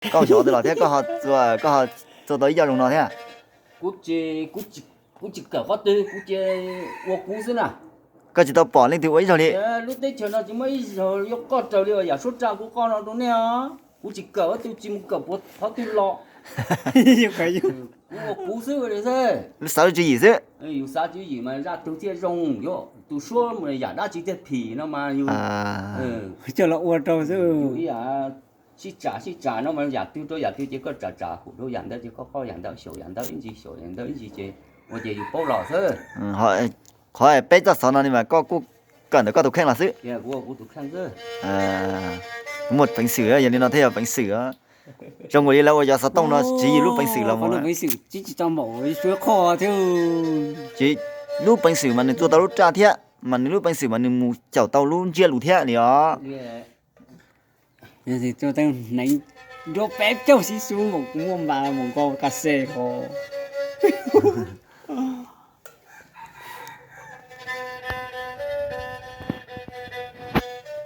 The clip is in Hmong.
Koj xyov twg los thiab koj ho txua, koj ho txua tau ib co zoo no thiab? Kuv tsis kawm qhov twg, kuv cia ua kuv xwb na. Koj tsis tau pom leej twg ua ib zaug li? Lub teb chaws no tsis muaj ib zaug yuav qoj raws li yam suab tsa kuv qoj no rau nej os. Kuv tsis kawm qhov twg, tsis mus kawm puas qhov twg los. Kuv ua kuv xwb li xwb. Lub xav lub tswv yim xwb. Yus xav tswv yim mas zaj twg thiaj zoo, yuav tus suab yam dab tsi thiaj phim no mas yus coj los ua rau xwb. Sib tsam sib tsam no mas yam twg rau yam twg ces koj tsam tsam hum rau yam ntawd ces koj qoj yam ntawd, xyaum yam ntawd ib ntsis, xyaum yam ntawd ib ntsis ces ua ces yus paub los xwb. Qhov peb txoj xov no ni mas koj kuj kawm ntawm koj tus kheej los xwb. Kuv tus kheej xwb. Muaj peev xwm, yog li no thiaj yog peev xwm. Zoo nkaus li lawv ua cov xov tooj no tswv yim lub peev xwm los mus. Peev xwm tsis tsis tau npaum suav qhov thiab. Tsis, lub peev xwm mas nws txua tau lub raj thiab, mas nws lub peev xwm mas nws mus caum tau lub ntsiab lus thiab li os. Hneev nruab peb caug xib xub npaum kuv muaj npas mus nkaus kas xes hos.